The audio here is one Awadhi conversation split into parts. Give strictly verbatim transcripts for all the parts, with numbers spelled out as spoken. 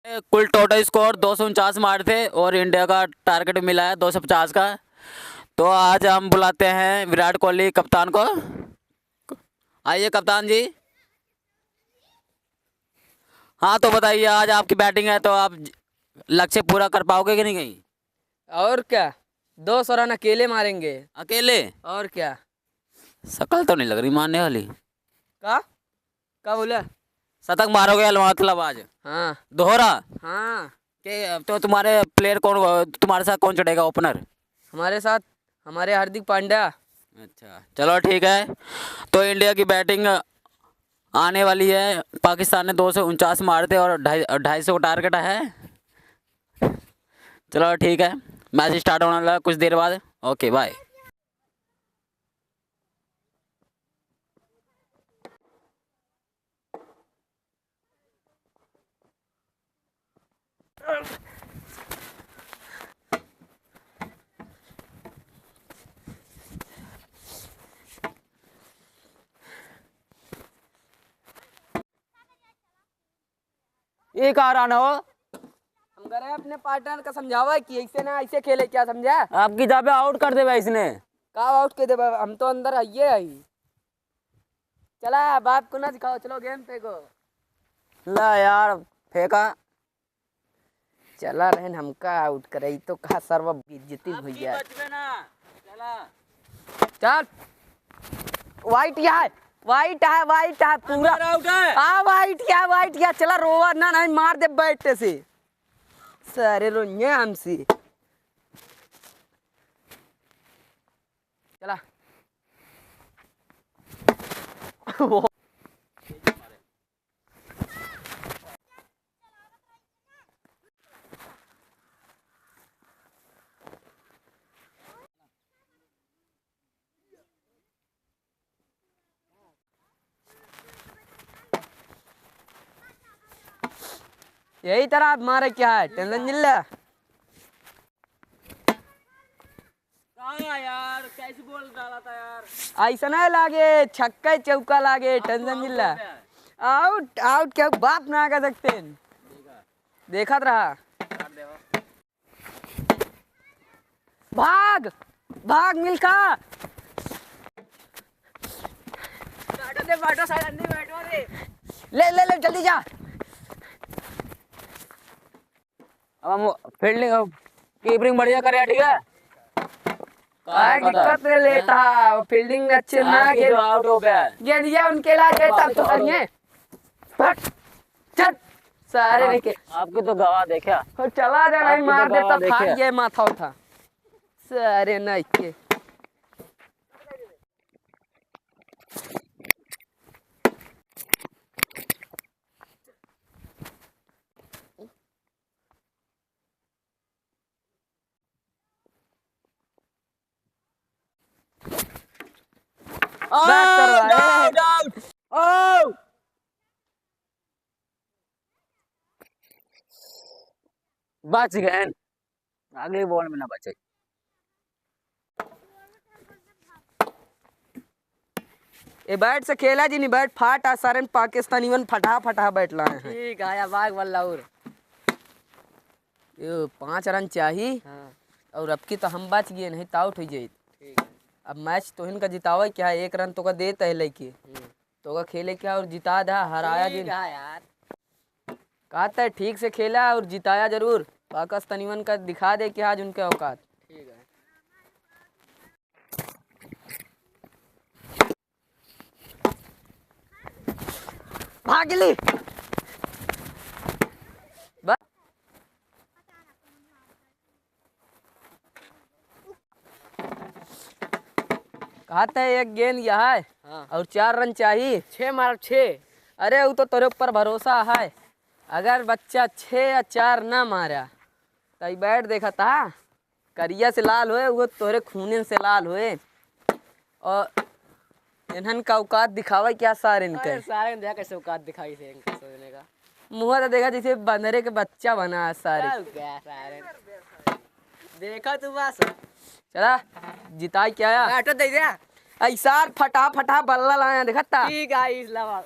कुल टोटल स्कोर दो सौ उनचास मारे थे और इंडिया का टारगेट मिला है दो सौ पचास का। तो आज हम बुलाते हैं विराट कोहली कप्तान को। आइए कप्तान जी। हाँ, तो बताइए, आज आपकी बैटिंग है तो आप लक्ष्य पूरा कर पाओगे कि नहीं कहीं? और क्या, दो सौ रन अकेले मारेंगे। अकेले? और क्या। शकल तो नहीं लग रही मारने वाली। का? का बोला? शतक मारोगे अलवा-, मतलब आज? हाँ। दोहरा? हाँ। के, तो तुम्हारे प्लेयर कौन, तुम्हारे साथ कौन चढ़ेगा ओपनर? हमारे साथ हमारे हार्दिक पांड्या। अच्छा, चलो ठीक है। तो इंडिया की बैटिंग आने वाली है। पाकिस्तान ने दो सौ उनचास मारे थे और ढाई, ढाई सौ का टारगेट है। चलो ठीक है, मैच स्टार्ट होने वाला है कुछ देर बाद। Okay, bye. ये कहाँ रहा ना हो? हम कह रहे हैं अपने पार्टनर का समझावा कि ऐसे ना ऐसे खेले, क्या समझा? आपकी जाबे आउट कर देबे इसने। का आउट कर देबे? हम तो अंदर आइए आई। चला, बाप को ना दिखाओ, चलो गेंद फेंको। ला यार, फेंका। चला रहन, हमका आउट करे, ई तो कहा सर्व बेइज्जती आपकी हुई है। बचबे ना। चला। चल। वाइट या है, वाइट है, वाइट है पूरा। अंदर आउट है। आ, वाइट या, वाइट या, चला रोवा ना, नहीं मार दे बैट से। सारे रोइये हमसे। चला। यही तरह मारे क्या है, टेंशन जिल्ला। कहाँ यार, कैसे बॉल डाला था यार? ऐसा ना लागे, छक्का चौका लागे, टेंशन जिल्ला। आउट, आउट क्या, बाप ना कह सकते हैं। देखा। देखत रहा। भाग, भाग मिल्खा। बैठो दे, बैठो, साइड नहीं बैठो दे। ले, ले, ले, जल्दी जा। अब हम फील्डिंग, कीपिंग बढ़िया करे, ठीक है? आ, दिक्कत ले लेता, फील्डिंग अच्छे ना के। आउट हो गया। गेंदिया उनके ला गए, तब तो करिए। हट, चल, सारे आप, लेके। आपके तो गवा देखा। और चला जा, आपके मार तो देता, गवा देखा। ये माथा उठा। सारे नहीं के। बात करवा रहे हैं। Out, out. ओ! बच गए। अगले बॉल में ना बचे। ए बैट से खेला जी, नहीं बैट फाट आ, सारे पाकिस्तानी वन फटा फटा बैट लाए हैं। ठीक है, या बाग बल्ला और। ये पाँच रन चाही। हाँ। और अब की तो हम बच गए, नहीं तो आउट हो जाए। ठीक है। अब मैच तो इनका जितावे क्या है, एक रन तो का देता है लेके। हम्म। तो का खेले क्या और जिता दा, हराया ठीक दिन। है यार। कहता है ठीक से खेला और जिताया जरूर। पाकिस्तानी वन का दिखा दे कि आज उनके औकात। ठीक है। भागली। बस। कहते हैं एक गेंद यह है। हाँ। और चार रन चाहिए। छः मार, छः। अरे वो तो तेरे ऊपर भरोसा है, अगर बच्चा छः या चार ना मारा तो ये बैट देखा था। करिया से लाल होए, वो तोहरे खूनन से लाल होए। और इन्हन का औकात दिखावे क्या सारे इनके? अरे सारे ने देखा कैसे औकात दिखाई थे इनका सोचने का। मुँह तो देखा जैसे बंदरे के बच्चा बना है सारे। क्या हो गया सारे? देखा तू बस। चला, जिताई क्या आया? बैटो दे दे। ऐ सार फटा फटा बल्ला लाया, देखा ता? ठीक है, इस लावा।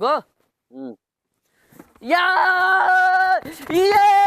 गो। हम्म। या! ये!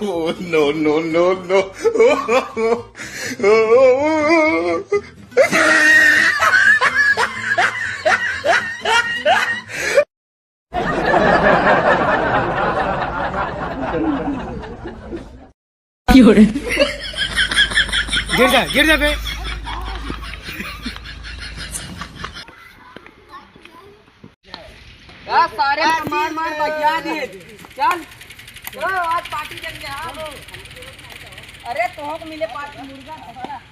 Oh, no, no, no, no. गिर जा, गिर जा बे। का सारे का मार मार बजा दिए। चल। ओ, आज पार्टी जम गया। अरे, तोहको मिले पार्टी मुर्गा।